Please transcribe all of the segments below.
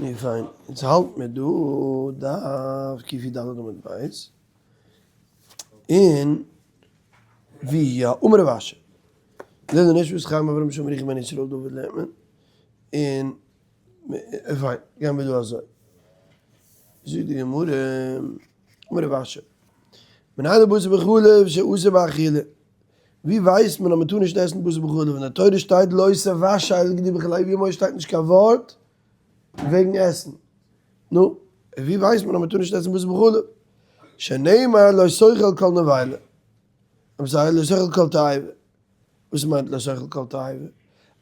נו פיין, יעצט האלט מיר דא דף קי"ד עמוד ב', און ווי יא, אמר רב אשי, לעילוי נשמת חיים אברהם שמריך בן ישראל דוד לערנט מען, און פיין, גייען מיר דא אזוי, זאגט די גמרא, אמר רב אשי, מנין לבשר בחלב שאסור באכילה, ווי ווייסט מען אז מען טאר נישט עסן בשר בחלב? אין די תורה שטייט לא תבשל גדי בחלב אמו שטייט נישט קיין ווארט וועגן עסן. נו, ווי ווייסט מען אז מען טאר נישט עסן בשר בחלב? שנאמר לא תאכל כל נבילה. I'm sorry, לא תאכל כל תועבה. וואס מיינט לא תאכל כל תועבה?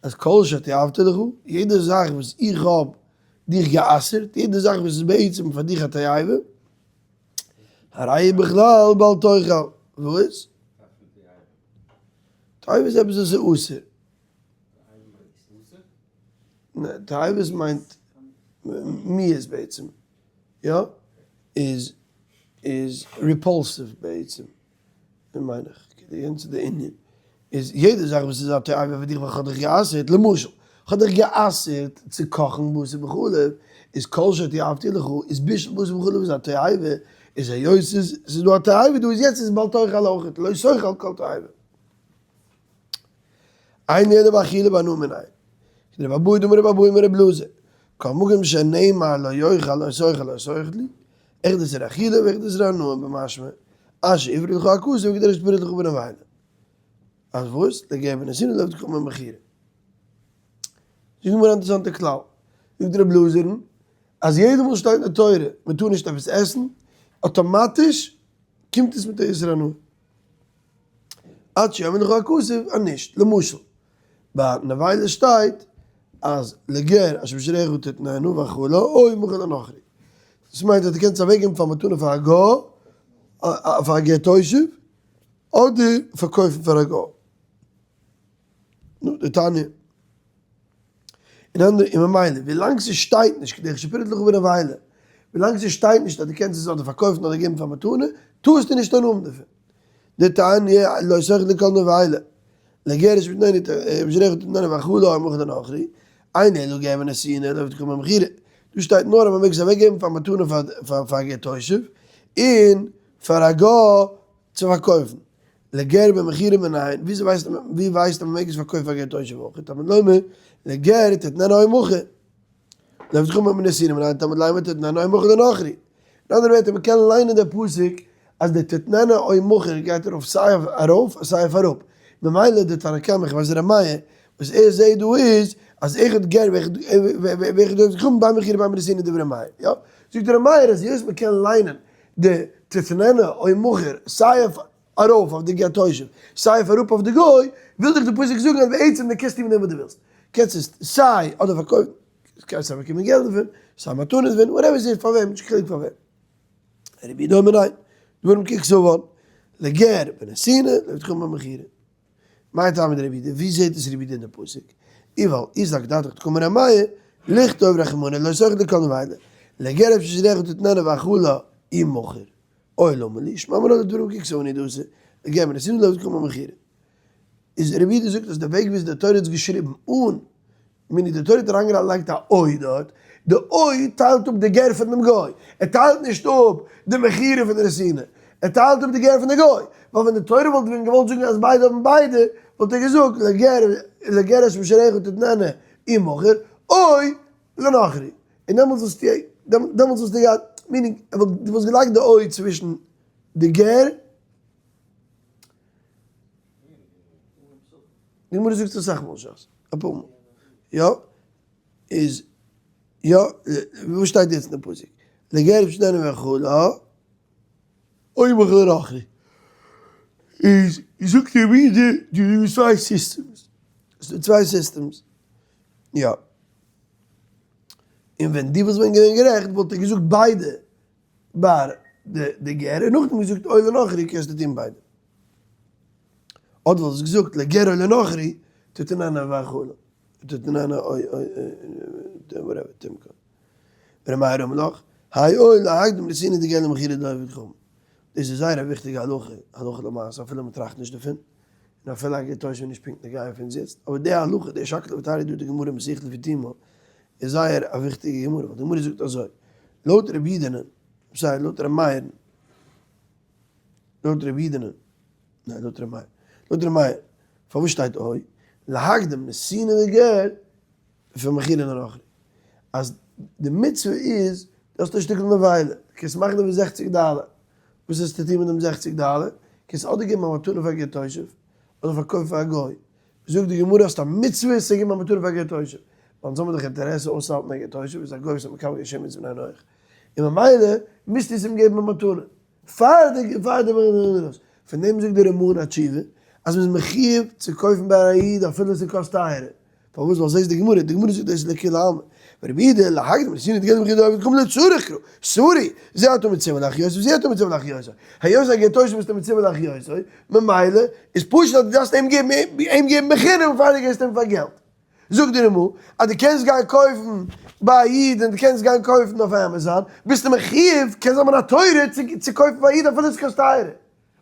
אז כל שתועבתי לך, יעדע זאך וואס איך האב דיך גע'אסר'ט, יעדע זאך וואס איז בעצם פאר דיך א תועבה, הרי בכלל בל תאכל. וואס? תועבה איז עפעס וואס איז אסור. תועבות מיינט מיאוס בעצם. יא? איז איז repulsive בעצם. מיין איך. יענץ איז די ענין. איז יעדע זאך וואס איז א תועבה פאר דיך ווייל כ'האב דיך גע'אסר'ט, למשל, כ'האב דיך גע'אסר'ט צו קאכן בשר בחלב, איז כל שתועבתי לך, איז בישול בשר בחלב איז א תועבה, איז היות ס'איז ס'איז דא א תועבה דא איז יעצט איז בל תאכל אויכעט, לא תאכל כל תועבה. אין לי אלא באכילה בהנאה מנין. כדרבי אבהו דאמר רבי אבהו אמר רבי אלעזר, כל מקום שנאמר לא יאכל לא תאכל לא תאכל לי, אחד איסור אכילה ואחד איסור הנאה במשמע, עד שהפריד לך הכתוב כדי שפריד לך בנבילה. אז וואס? לגר בנתינה לעבד כחכמים במכירה. זאגט די גמרא א אינטערעסאנטע כלל, זאגט רבי אלעזר'ן אז יעדע מאל שטייט אין די תורה מען טאר נישט עפעס עסן, אטאמאטיש קומט עס מיט א איסור הנאה. עד שיאמר לך הכתוב אז נישט. למשל, ביי נבילה שטייט אז לגר אשר בשעריך תתננה ואכלה או מכור לנכרי. דאס מיינט אז דו קענסט אוועקגעבן פאר מתנה פאר א גוי, פאר א גר תושב, אדער פארקויפן פאר א גוי. נו, די תניא. און אנדערע, און ממילא, ווילאנג ס'שטייט נישט, כדרך שפירט לך בנבילה, ווילאנג ס'שטייט נישט אז דו קענסט עס אדער פארקויפן אדער געבן פאר מתנה, טארסטו נישט הנאה האבן דערפון. די תניא, לא תאכל כל נבילה, לגר שבתנני, בשעריך תתננה ואכלה או מכור לנכרי, אין אלא גר בנתינה, לעבד כחכמים במכירה. דא שטייט נאר אז מ'מעג עס אוועקגעבן פאר מתנה פאר א גר תושב, און פאר א גוי צו פארקויפן. לגר במכירה מנין, וויאזוי ווייסט מען, ווי ווייסט אז מ'מעג עס פארקויפן פאר גר תושב אויך? תלמוד לומר, לגר תתננה או מכור. לעבד כחכמים בנתינה מנין, תלמוד לומר תתננה או מכור לנכרי. אין אנדערע ווערטער, מ'קען ליינען די פסוק אז די תתננה או מכור גייט ארויף סיי אויף ארויף און סיי אויף אראפ. ממילא די תנא קמא, איך ווייס ר' מאיר, וואס ער זעהט דא איז אז אחד גר ואחד עובד כוכבים בין מכירה בין בנתינה דברי ר' מאיר. יא? זאגט ר' מאיר אז היות מ'קען ליינען די תתננה או מכור סיי אויף ארויף אויף די גר תושב סיי אויף אראפ אויף די גוי, וויל דיך די פסוק זאגן אז בעצם די קענסט טון מיט דעם וואס דו ווילסט, קענסט עס סיי אדער פארקויפן, קענסט סיי באקומען געלט דערפון, סיי מתנות דערפון, whatever ס'איז פאר וועם, נישט קיין חילוק פאר וועם. רבי יהודה אומר ניין, דברים ככתבן, לגר בנתינה, לעבד כחכמים במכירה. מאי טעמא דרבי יהודה, ווי זעהט עס רבי יהודה אין די פסוק? איבעל אי סלקא דעתך דקאמר ר' מאיר, לכתוב רחמנא לא תאכל כל נבילה, לגר אשר בשעריך תתננה ואכלה ומכור. או למה לי, שמע מינה לדברים ככתבן הוא דאתא, לגר בנתינה לעבד כחכמים במכירה. איז רבי יהודה זאגט אז די וועג וויאזוי די תורה האט עס געשריבן אן מיני די תורה האט אריינגעלייגט א או דארט, די או טיילט אפ די גר פון דעם גוי, ער טיילט נישט אפ די מכירה פון די נתינה, ער טיילט אפ די גר פון די גוי, ווייל ווען די תורה וואלט ווען געוואלט זאגן אז ביידע האבן ביידע, וואלט ער געזאגט לגר לגר אשר בשעריך תתננה ומכור, או לנכרי, און דעמאלטס וואלסטו דעמאלטס וואלסטו געהאט, meaning, דו וואלסט געלייגט די או צווישן די גר, די גמרא זאגט אסאך מאל שס, אפאר מאל. יא? איז יא, וואס שטייט יעצט אין די פסוק? לגר שתננו ואכלה, או מכור לנכרי. איז זאגט ער ווידער די צוויי systems. ס'דא צוויי systems. יא. און ווען דו וואלסט ווען געווען גערעכט וואלט ער געזאגט ביידע ביי די גר און נאכדעם געזאגט או לנכרי קענסטו טון ביידע. אדער וואלסט געזאגט לגר או לנכרי תתננה ואכלה תתננה או או whatever תמכור. ר' מאיר אמר לך, האי או להקדים נתינה דגר למכירה דעובד כוכבים. דאס איז זייער א וויכטיגע הלכה, הלכה למעשה אפילו מען טראכט נישט דערפון, און אפילו א גר תושב איז נישט פונקט נוגע פון זיצט, אבער די הלכה, די שקלא וטריא דא די גמרא מסכת לפי תומה. איז זייער א וויכטיגע גמרא, ווייל די גמרא זאגט אזוי, לויט רבי יודענען, sorry לויט רבי מאיר'ן, לויט רבי יודענען, ניין לויט רבי מאיר, לויט רבי מאיר, פארוואס שטייט אוי, להקדים נתינה לגר פון מכירה לנכרי, אז די מצוה איז, דו האסט א שטיקל נבילה, דו קענסט מאכן דערפון זעכציג דאלער, וואס וועסטו טון מיט דעם זעכציג דאלער? קענסט אדער געבן א מתנה פאר גר תושב, אדער פארקויפן פאר א גוי. זאגט די גמרא האסט א מצוה צו געבן א מתנה פאר גר תושב, ווייל אונז האבן דאך אינטערעסע אויסצוהאלטן א גר תושב, איז א גוי וואס האט מקבל געווען שמן מצוה בני נח, און ממילא מוזטו עס אים געבן א מתנה, פאר די פאר די פון דעם זאגט די רמ"א אין א תשובה אז מ'איז מחיוב צו קויפן ביי א איד אפילו ס'קאסט טייערער, פארוואס ווייל זעסט די גמרא, די גמרא זאגט דאס לכולי עלמא, ורבי יהודה להקדים נתינה לגר דמכירה לעובד כוכבים לצורך קרא, סברי, זה אתה מצווה להחיותו וזה אתה מצווה להחיותו, היות א גר תושב ביסטו מצווה להחיותו, ממילא איז פשוט אז דו דארפסט אים געבן אים געבן בחינם פאר דו געבסט אים פאר געלט. זאגט די רמ"א אז דו קענסט גיין קויפן ביי א איד און דו קענסט גיין קויפן אויף עמעזאן, ביסטו מחיוב, קען זיין מן התורה, צו קויפן ביי א איד אפילו עס קאסט טייערער.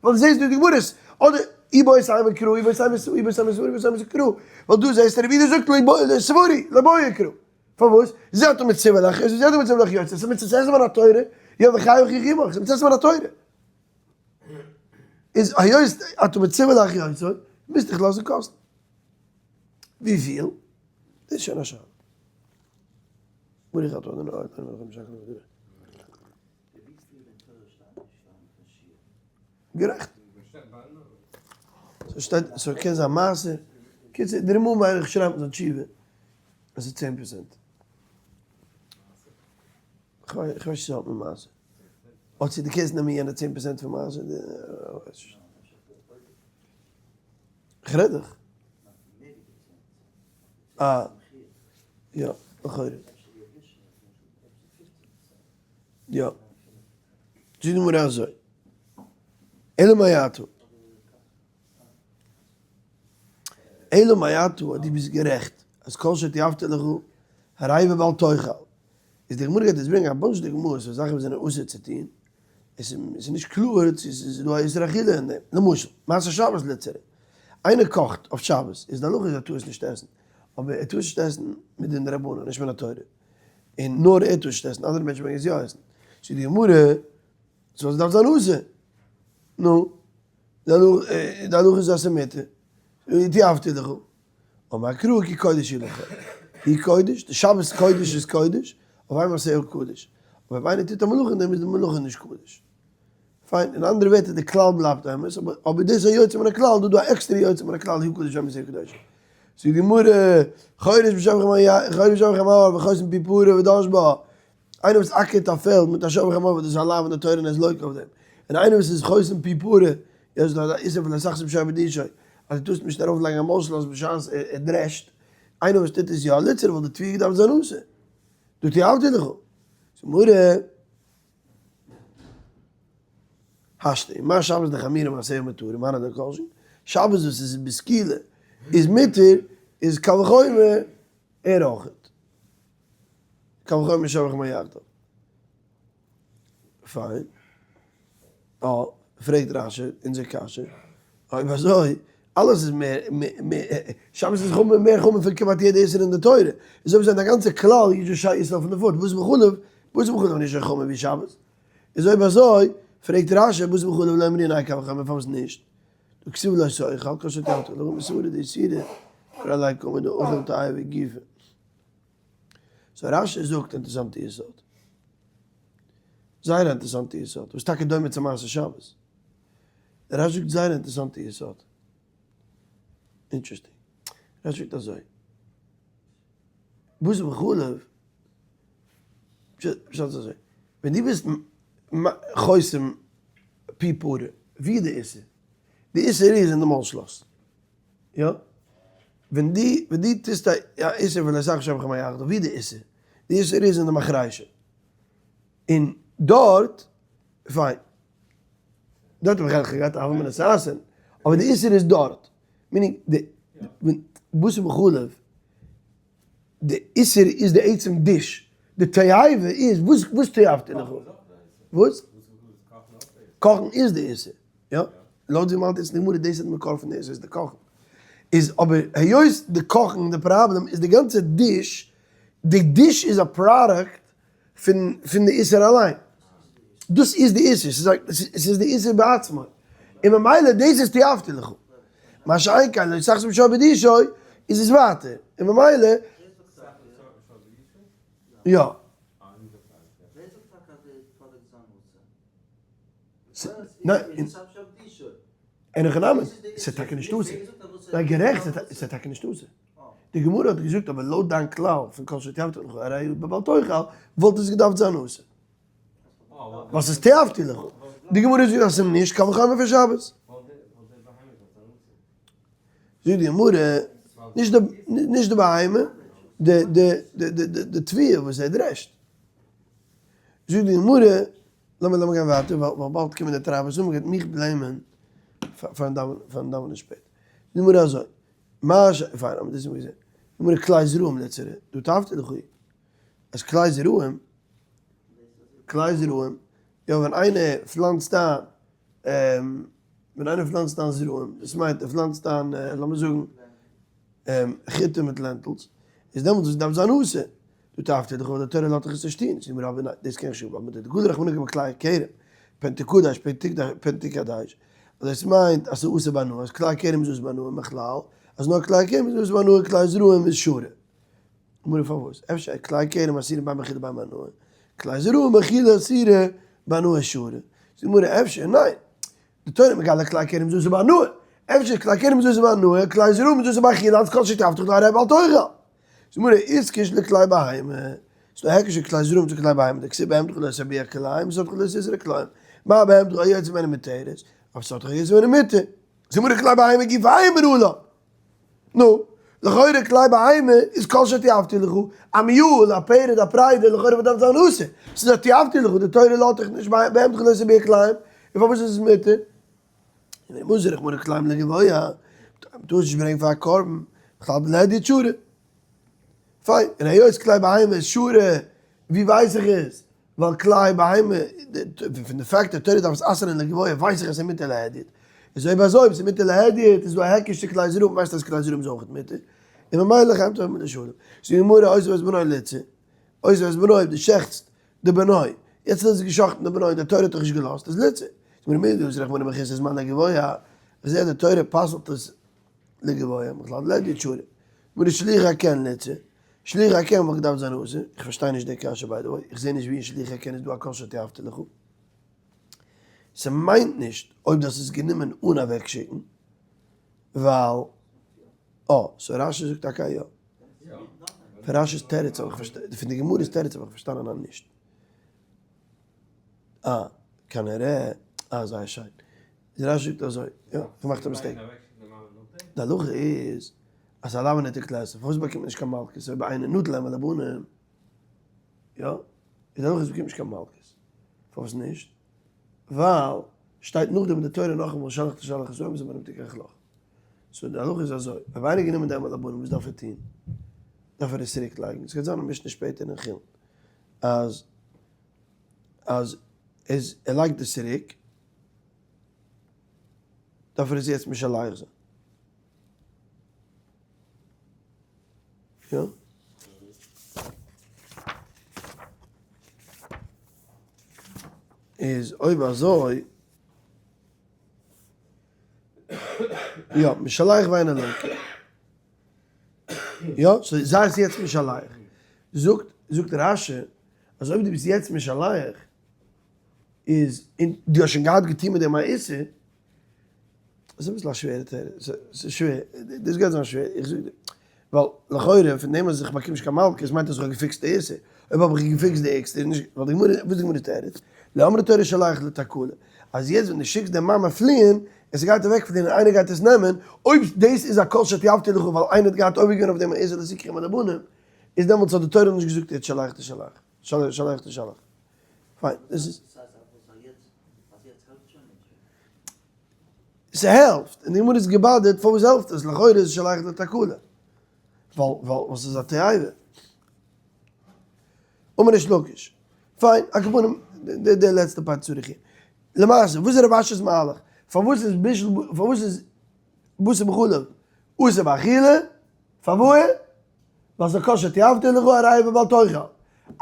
ווייל דו זעסט דא די גמרות, אדער איבעית אימא קרא, איבעית אימא סברא, איבעית אימא סברא, איבעית אימא קרא, ווייל דא זעסטו רבי יהודה זאגט לא סברי, לא בעי קרא. פארוואס? זה אתה מצווה להחיות וזה אתה מצווה להחיות, עס איז מצוות עשה מן התורה, יא וחי אחיך עמך, עס איז מצוות מן התורה. איז היות אתה מצווה להחיות, מוזט דיך לאזן קאסטן. וויפיל? דאס איז שוין א שאלה. ברוך אתה אדוני אלוהינו מלך העולם שהכל נהיה בדברו. גערעכט. ס'שטייט, ס'קען זיין מעשר. קיצור, די רמ"א מיין איך שרייבט אין זיין תשובה אז ס'איז 10%. כ'ווייס נישט צו ס'האט מיט מעשר. אדער צו דו קענסט נעמען יענע 10% פון מעשר. כ'רעד דאך. אה. יא, לכאורה. יא. זאגט די גמרא אזוי. אלא מאי אתה. אלא מאי אתה אז דו ביסט גערעכט אז כל שתיאבתי לך הרי בבל תאכל. איז די גמרא גייט אונז ברענגען א באנטש דוגמאות פון זאכן וואס זענען אסור צו טון. עס איז נישט קלאר צו עס איז דא א איסור אכילה אין דעם. למשל, מעשה שבת ליצרא. איינער קאכט אויף שבת, איז די הלכה איז ער טאר עס נישט עסן. אבער ער טאר עס נישט עסן מדין דרבנן, נישט מן התורה. און נאר ער טאר נישט עסן, אנדערע מענטשן מעגן עס יא עסן. זאגט די גמרא, סאו עס דארף זיין אסור. נו, די הלכה איז אז ס'איז מותר. תיעבתי לך. אמר קרא כי קודש היא לך. היא קודש, די שבת קודש איז קודש, אויף איינמאל ס'איז קודש. אבער אויב איינער טוט א מלאכה אין דעם איז די מלאכה נישט קודש. פיין, אין אנדערע ווערטער די כלל בלייבט אמת, אבער דאס איז א יוצא מן הכלל, דא איז דא א עקסטערע יוצא מן הכלל, היא קודש ואמת היא קדושה. זאגט די גמרא, חורש בשור וחמור וחוסם פי פרה ודש בה, איינער וואס אקערט א פעלד מיט א שור וחמור וואס דאס איז א לאו אין די תורה און ער איז לוקה אויף דעם, און איינער וואס איז חוסם פי פרה, יא ס'איז דא א איסור פון לא תחסום שור בדישו, אז דו טארסט נישט ארויף לייגן א מויל-שלאס בשעת ער דרעשט, איינער וואס טוט עס יא ליצור וואלט די תביעה געדארפט זיין אסור, דא תיעבתי לך. זאגט די גמרא. השתא, מה שבת דחמירא מעשיה מותרין, מה נדע כל שכן, שבת וואס איז בסקילה איז מותר, איז קל וחומר ער אויכעט. קל וחומר שור וחמור יחדיו. פיין. אה, פרעגט רש"י אונזער קשיא, אויב אזוי, אלעס איז מער, שבת איז חמור מער חמור פון כמעט יעדע איסור אין די תורה, איז אויב אזוי די גאנצע כלל איז נישט שייך איסור פון די פארט, בשר בחלב, בשר בחלב איז נישט אזוי חמור ווי שבת, איז אויב אזוי, פרעגט רש"י, בשר בחלב לא אמרינן האי קל וחומר פארוואס נישט? דהא כתיב לא תאכל, כל שתיאבתי לך, מסברא דאיסורא, קרא עליה קאמר דאכל תאווה גופא. so רש"י זאגט אינטערעסאנטע יסוד. זייער א אינטערעסאנטע יסוד, וואס טאקע דומה צו מעשה שבת. רש"י זאגט זייער א אינטערעסאנטע יסוד. interesting. רש"י זאגט אזוי. בשר בחלב, פשט איז אזוי, ווען דו ביסט חוסם פי פרה, ווי איז די איסור? די איסור איז אין די מויל שלאס. יא? ווען דו ווען דו טוסט א איסור פון לא תחשוב שור וחמור יחדיו, ווי איז די איסור? די איסור איז אין די מחרישה. און דארט, פיין. דארט האב איך געהאט א הוה אמינא סאסון, אבער די איסור איז דארט. meaning די בשר בחלב, די איסור איז די עצם דיש, די תועבה איז, וואס וואס תועבת אין די חלב? וואס? קאכן איז די איסור, יא? לויט ווי מ'האלט יעצט אין די גמרא דאס איז די מקור פון די איסור איז די קאכן. איז אבער היות די קאכן די פראבלעם איז די גאנצע דיש. די דיש איז א product פון פון די איסור אליין. דאס איז די איסור, ס'איז די איסור בעצמו. און ממילא דאס איז תיעבתי לך. מה שאין כן לא תחסום שור בדישו איז עס ווייטער. און ממילא. יא. אין הכי נמי, ס'איז טאקע נישט אסור. ניין גערעכט, ס'איז טאקע נישט אסור. די גמרא האט געזאגט אבער לויט דיין כלל פון כל שתיעבתי לך הרי הוא בבל תאכל וואלט עס געדארפט זיין אסור. ווייל ס'איז תיעבתי לך. די גמרא זאגט אז ס'איז נישט קל וחומר פון שבת. זאגט די גמרא, נישט די נישט די בהמה, די די די די תבואה וואס ער דרעשט. זאגט די גמרא, לאמיר לאמיר גיין ווייטער ווייל באלד קומען די טרייבערס און מ'גייט מיך blame ען פארן דאווענען שפעט. זאגט די גמרא אזוי, מה ש, פיין האבן דאס געזען. גמרא כלאי זרעים לצרה, דא תאוותא דחי. אז כלאי זרעים, כלאי זרעים, יא ווען איינער פלאנצט איין, ווען איינער פלאנצט איין זרעים, דאס מיינט ער פלאנצט איין לאמיר זאגן חיטה מיט lentils, איז דעמאלטס דאס דארף זיין אסור. דא תיעבתו לך ווייל די תורה לאזט דיך עס נישט טון. זאגט גמרא אבער ניין, דאס קען איך נישט ווייל מדגלי רחמנא כבכלאי כרם, פן תקדש פן תקדש פן תקדש, אז דאס מיינט אז ס'איז אסור בהנאה, אז כלאי כרם איז אסור בהנאה מכלל, אז נאר כלאי כרם איז אסור בהנאה כלאי זרעים איז שרי. גמרא פארוואס? אפשר כלאי כרם אסורה בין באכילה בין בהנאה, כלאי זרעים באכילה אסורה בהנאה שרי. זאגט די גמרא אפשר ניין, די תורה מגלה כלאי כרם איז אסור בהנאה, אפשר כלאי כרם איז אסור בהנאה, כלאי זרעים איז אסור באכילה, אז כל שתיעבתו לך הרי בל תאכל. זאגט די גמרא איתקש לכלאי בהמה, ס'דא א היקש פון כלאי זרעים צו כלאי בהמה, דכתיב בהמתך לא תרביע כלאים ושדך לא תזרע כלאים, מה בהמתך היוצא ממנה מותרת, אף שדך היוצא ממנה מותר. זאגט די גמרא כלאי בהמה גופייהו מנא לן. נו, לכאורה כלאי בהמה איז כל שתיעבתי לך, א mule, א פערד, א פריידע, לכאורה וואלט דארף זיין אסור. ס'איז א תיעבתי לך, די תורה לאזט דיך נישט בהמתך לא תרביע כלאים, און פארוואס איז עס מותר? און מוז רחמנא כלאים לגבוה, מ'טאר עס נישט ברענגען פאר א קרבן, בכלל בלעדי תשורה. פיין, און היות כלאי בהמה איז שרי, ווי ווייס איך עס? ווייל כלאי בהמה, פון די fact די תורה דארף עס אסר'ן לגבוה ווייס איך אז ס'איז מותר להדיוט. איז אויב אזוי אויב ס'איז מותר להדיוט איז דא א היקש צו כלאי זרעים ווייסט אז כלאי זרעים איז אויך מותר, און ממילא חיימתו מיט די שלום. זאגט די גמרא אותו ואת בנו ליתסר, אותו ואת בנו אויב דו שעכטסט די בנו, יעצט האט עס געשאכטן די בנו און די תורה האט דיך נישט געלאזט איז ליתסר. זאגט די גמרא מדאסר רחמנא מחוסר זמן לגבוה, איך זע אז די תורה פסל'ט עס לגבוה, בכלל להדיוט שרי. גמרא שילוח הקן ליתסר, שילוח הקן וואלט געדארפט זיין אסור, איך פארשטיי נישט די קשיא by the way, איך זעה נישט ווי אין שילוח הקן איז דא א כל שתיעבתי לך. ס'מיינט נישט אויב דו האסט עס גענומען אן אוועקשיקן, ווייל אה, so רש"י זאגט טאקע א יא. פון רש"י'ס תירוץ האב איך פארשטאנען, פון די גמרא'ס תירוץ האב איך פארשטאנען אז נישט. אה, כנראה, אה זייער שיין. רש"י זאגט אזוי, יא, געמאכט א mistake. די הלכה איז אז א לאו ניתק לעשר, פארוואס באקומט מען נישט קיין מלקות אויב איינער נטל אם לבנים? יא, איז די הלכה איז באקומט נישט קיין מלקות. פארוואס נישט? ווייל שטייט נאכדעם אין די תורה נאכאמאל שלח תשלח את האם ואת הבנים תקח לך. so די הלכה איז אזוי, אויב איינער גענומען די אם לבנים וואס דארף ער טון? דארף ער עס צוריק לייגן? עס גייט זיין א משנה שפעטער אין חולין אז אז ער לייגט עס צוריק דארף ער עס יעצט משלח זיין. יא? איז אויב אזוי, יא, משלח ואינו לוקח. יא, so זיי עס יעצט משלח. זאגט, זאגט רש"י, אז אויב דו ביסט יעצט משלח, איז, און דו האסט שוין געהאט געטון מיט דעם א איסור, ס'איז אביסל א שווערע תירוץ, ס'איז שווער, דאס גייט זיין שווער, איך זאג דיר, ווייל לכאורה פון דעם אז איך באקום נישט קיין מלקות מיינט אז איך האב געפיקסט די איסור, אויב האב איך געפיקסט די איסור איז נישט, ווייל די גמרא, וואס איז די גמרא'ס תירוץ? לא אמרה תורה שלח לתקלה, אז יעצט ווען דו שיקסט די מאמע פליען, און ס'גייט אוועק פליען און איינער גייט עס נעמען, אויב דאס איז א כל שתיעבתי לך ווייל איינער האט געהאט עובר געווען אויף דעם איסור לא תקחו אם לבנים, איז דעמאלטס האט די תורה נישט געזאגט יעצט שלח תשלח, שלח תשלח. פיין, דאס איז. ס'העלפט, און די גמרא איז געבאדערט פארוואס העלפט עס, לכאורה איז עס שלח לתקלה, ווייל ווייל ס'איז א תאווה. אמר ריש לקיש, פיין, על כל פנים, די לעצטע part צריך עיון. למעשה, וואס איז רב אשי'ס מהלך? פארוואס איז בישול, פארוואס איז בשר בחלב אסור באכילה? פארוואס? ווייל ס'איז כל שתיאבתי לך הרי בבל תאכל.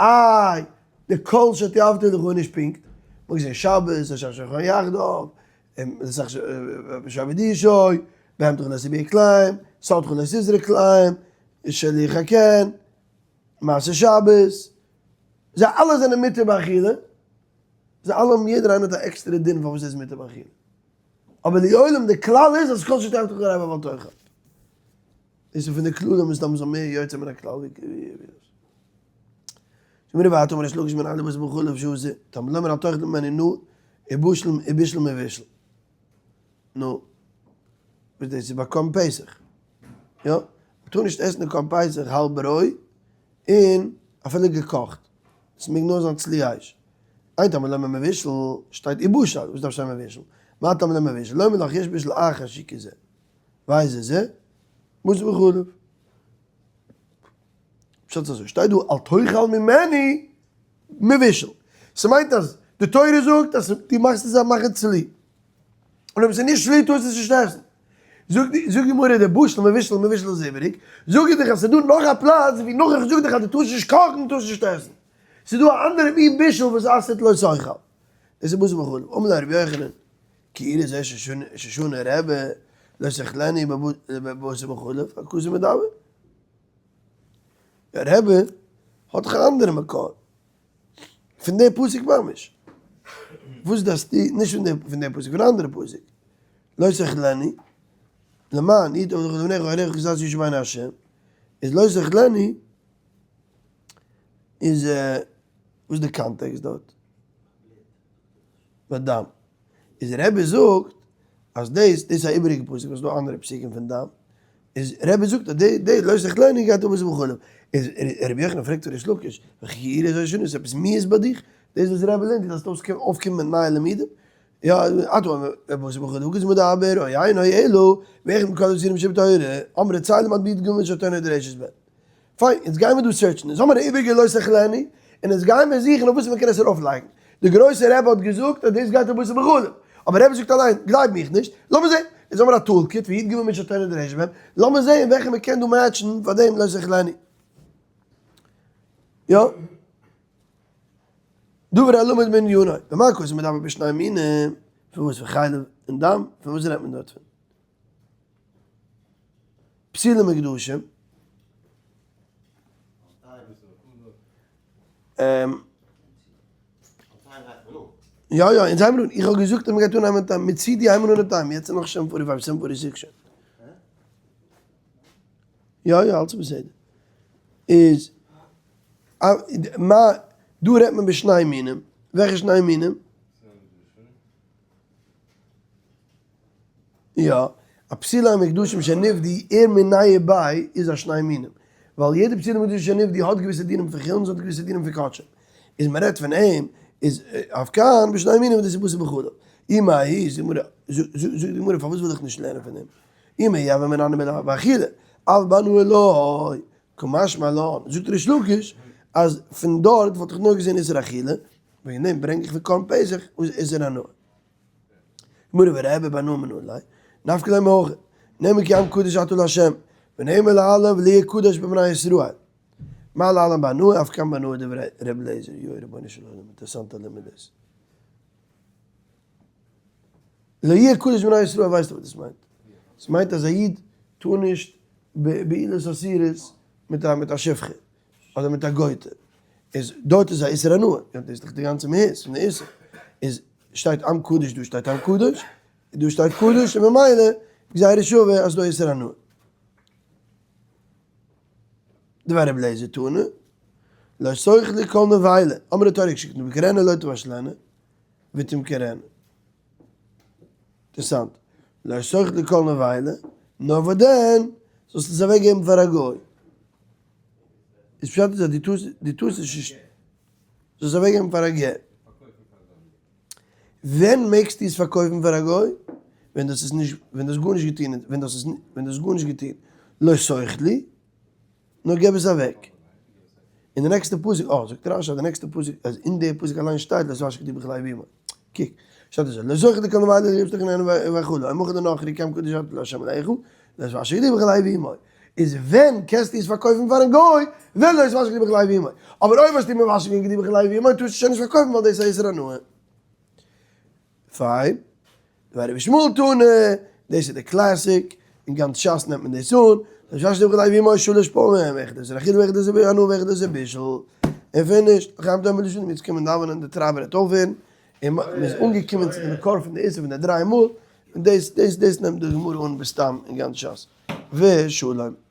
איי, די כל שתיאבתי לך איז נישט פונקט. מ'האט געזען שבת, השם שכן יחדיו, שבט ישוי, בהמתך לא תביא כלאים, שדך לא תזרע כלאים, שילוח הקן, מעשה שבת. זיי אלע זענען מותר באכילה. זיי אלע האבן יעדער איינער האט א עקסטערע דין פארוואס ער איז מותר באכילה. אבער לעולם די כלל איז אז כל שתיאבתך הרי בבל תאכל. דאס איז פון די כללים וואס דארף מען מער יוצא מן הכלל ווי דאס. זאגט מיר ווייטער אמר ריש לקיש מנין לבשר בחלב שעשה, תלמוד לומר אל תאכל ממנו נא ובשל ובישל מבושל. נו, וואס דאס איז ביי קרבן פסח. יא, מ'טאר נישט עסן די קרבן פסח האלב רוי און אפילו געקאכט. עס מעג נאר זיין צלי אש. אין תלמוד לומר מבושל, שטייט ובשל, וואס דארף שטיין מבושל? מה תלמוד לומר מבושל? לומר לך יש בישול אחר שהוא כזה. ואיזה זה? בשר בחלב. פשט איז אזוי, שטייט דא אל תאכל ממני מבושל. ס'מיינט אז די תורה זאגט אז דו מאכסט עס א מאכן צלי. און אויב ס'איז נישט צלי טארסטו עס נישט עסן. זאגט די גמרא די בשל מבושל מבושל איז איבעריג. זאג איך דיך אז ס'איז דא נאך א פלאץ ווי נאך איך זאג דיך אז דו טארסט נישט קאכן טארסט נישט עסן. ס'איז דא א אנדערע מין בישול וואס אסר'ט לא תאכל. דאס איז בשר בחלב. אמר ליה רבי יוחנן, כי אירע זה ששנה רבי לא תאכלנו בבשר בחלב, הכתוב מדבר. דער רבי האט דאך א אנדערע מקור, פון די פסוק ממש. וואס דארפסטו, נישט פון די פון די פסוק, פון א אנדערע פסוק. לא תאכלנו, למען ייטב לך ולבניך אחריך כי תעשו איש בעיני השם, איז לא תאכלנו, איז וואס איז די context דארט? ביי דם. איז רבי זאגט אז דאס דאס איז א איבעריגע פסוק ווייל ס'איז דא אנדערע פסוקים פון דם, איז רבי זאגט אז די די לא תאכלנו גייט אן בשר בחלב, איז רבי יוחנן פרעגט ריש לקיש, וכי איר איז אויך שוין עפעס מיאוס ביי דיך, דאס וואס רבי לערנט דו דארפסט אויפקומען מיט נייע לימודים, יא אתה אומר בשר בחלב הכתוב מדבר או אינו אלא ואחד מכל האיסורים שבתורה, אמרי צא ולמד בי"ג שהתורה נדרשת בהן. פיין, יעצט גייען מיר דא search ן, אונז האמיר א איבעריגע לא תאכלנו, און יעצט גייען מיר זוכן אויף וואס מען קען עס ארויפלייגן. דער גרויסער רבי האט געזאגט אז דאס גייט אויף בשר בחלב, אבער רבי זאגט אליין, גלייב מיך נישט, לאמיר זען, אונז האמיר א toolkit פון י"ג מידות שהתורה נדרשת בהם, לאמיר זען וועלכע מען קען דא match ן פאר דעם לא תאכלנו. יא. דבר הלומד מענינו, במה הכתוב מדבר בשני מינים, פון וואס? פון חלב און דם? פון וואס רעדט מען דארט פון? פסולי מקדשים. יא יא, אונז הייבן אן, איך האב געזאגט אז מ'גייט אנהייבן time, מצידי הייבן מיר אן די time, יעצט איז נאך seven forty five, seven forty six שוין. יא יא, אלץ בסדר. איז, מה, דא רעדט מען בשני מינים, וועלכע שני מינים? יא, א פסולי המקדשים שנפדו ער מיניה וביה איז א שני מינים, ווייל יעדע פסולי המקדשים שנפדו האט געוויסע דינים פון חולין און האט געוויסע דינים פון קדשים, איז מען רעדט פון אים איז אף כאן בשני מינים דאס איז בשר בחלב. אי מהאי זאגט די גמרא פארוואס וויל איך נישט לערנען פון דעם? אי מהאי הוה אמינא נמי באכילה, אבל בהנאה לא, קא משמע לן, זאגט ריש לקיש אז פון דארט וואלט איך נאר געזען איסור אכילה, וועגן דעם ברענג איך פון קרבן פסח וואס איז איסור הנאה. גמרא ורבי בהנאה מנא ליה, נפקא ליה מהכא, נאמר כי עם קדוש אתה לה', ונאמר להלן ולהי קדוש בבני ישראל. מה להלן בהנאה אף כאן בהנאה דברי ר' אליעזר, יוי רבונו של עולם, אינטערעסאנטע לימוד דאס. לא יהיה קדוש בבני ישראל ווייסטו וואס דאס מיינט? עס מיינט אז א איד טאר נישט בעילות אסורות מיט א מיט א שפחה אדער מיט א גויטע, איז דארט איז א איסור הנאה, יא דאס איז דאך די גאנצע מהות פון די איסור, איז שטייט עם קדוש דא שטייט עם קדוש, דא שטייט קדוש און ממילא גזירה שווה אז דא איסור הנאה. דבר רבי אליעזר תנא, לא תאכלו כל נבילה, אמרה תורה כשתמכרנה לא תבשלנה ותמכרנה. אינטערעסאנט, לא תאכלו כל נבילה, נאר וואס דען, זאלסט עס אוועק געבן פאר א גוי. איז פשט איז אז דו טארסט, דו טארסט עס נישט, זאלסט עס אוועק געבן פאר א גר. ווען מעגסטו עס פארקויפן פאר א גוי? ווען דאס איז נישט, ווען דו האסט גארנישט געטון, ווען דאס איז, ווען דו האסט גארנישט געטון, לא תאכלו, נאר געב עס אוועק. אין די נעקסטע פסוק, אה, זאגט רש"י אז די נעקסטע פסוק, אז אין די פסוק אליין שטייט לא תבשל גדי בחלב אמו. קוק, שטייט אזוי, לא תאכלו כל נבילה לא יבשלו כנען וכו', ומכר לנכרי כי עם קדוש אתה לה' אלקיך, לא תבשל גדי בחלב אמו. איז ווען קענסטו עס פארקויפן פארן גוי, ווען לא התבשל כדי בחלב אמו. אבער אויב האסטו מבשל געווען כדי בחלב אמו טארסטו שוין נישט פארקויפן ווייל דאס איז א איסור הנאה. פיין. דבי רבי ישמעאל תנא, דאס איז די classic, אין גאנץ שס נעמט מען דאס אן, לא התבשל כדי בחלב אמו שלש פעמים, אחד איסור אכילה ואחד איסור הנאה ואחד איסור בישול. און finished. לחיים טובים ולשלום, יעצט קען מען דאווענען, די טרייבער וועט אויפהערן, און מען איז אנגעקומען צו די מקור פון די איסור פון די דריי מאל, און דאס דאס דאס נעמט די גמרא אן בסתם אין גאנץ שס. ושלום.